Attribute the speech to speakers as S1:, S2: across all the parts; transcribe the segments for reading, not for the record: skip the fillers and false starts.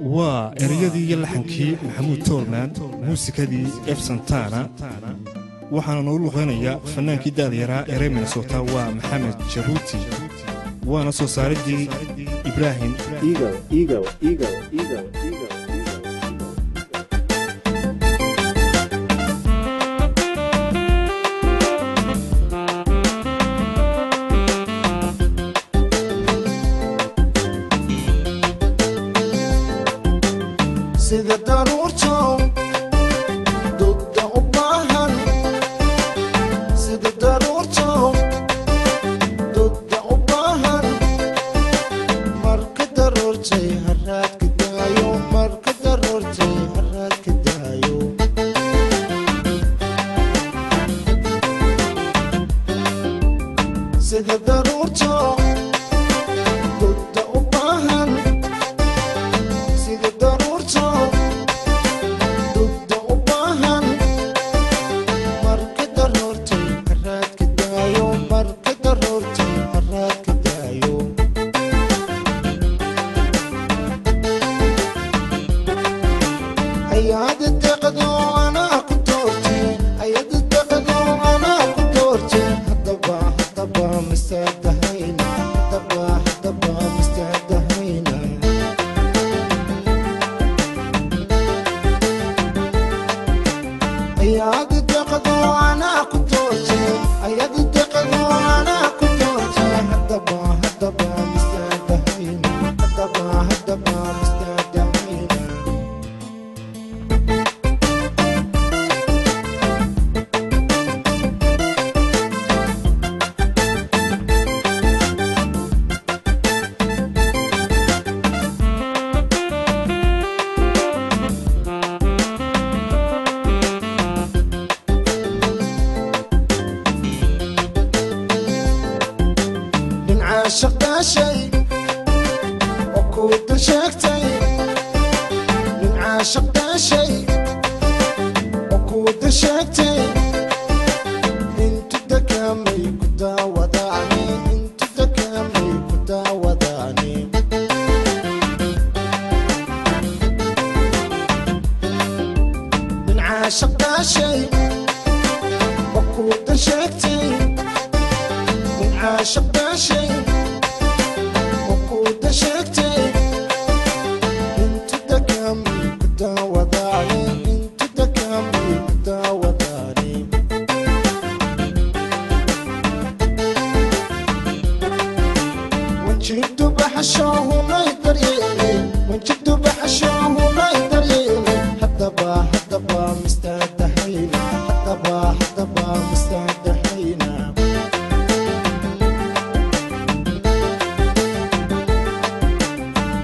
S1: Waa ereyadii iyo laxankii Maxamuud Toolman, muusikadii F Santana, waxaana noogu luqeynaya fannaankii da'da yaraa ee reer Minnesota, waa Maxamed Jabuuti, waana soo saaridii Ibraahim Eagle Eagle Eagle Eagle Eagle.
S2: Sida daruurto dugda u baahan, sida daruurto dugda u baahan, marka daruurtay haraadka daayo, marka daruurtay haraadka daayo. Sida daruurto dugda u baahan, sida daruurto dugda u baahan, marka daruurtay haraadka daayo, marka daruurtay haraadka daayo. Ayaada deqdo anaa ku doortay, ayada deqdo anaa ku doortay, haddaba haddaba mistaadahayna, haddaba haddaba mistaadahayna. Ayaada deqdo anaa ku doortay, ayada deqdo anaa ku doortay, haddaba haddaba mistaadahayna, haddaba haddaba mistaadahayna. Nin caashiq dhashay oo kuu dul sheegtay, nin caashiq dhashay oo kuu dul sheegtay, intu degaamay ku daawadaane, intu degaamay ku daawadaane. Nin caashiq dhashay oo kuu dul sheegtay, nin caashiq dhashay oo kuu dul sheegtay, intu degaamay ku daawadaane, intu degaamay ku daawadaane. Wanjiddu baxashoohunay daryeelay, wanjiddu baxashoohunay daryeelay, haddaba haddaba mistaadahayna, haddaba haddaba mistaadahayna.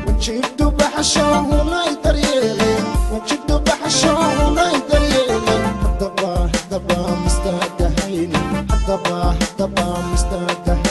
S2: Wanjiddu baxashoohunay daryeelay, wanjiddu baxashoohunay daryeelay, haddaba haddaba mistaadahayna, haddaba haddaba mistaadahayna.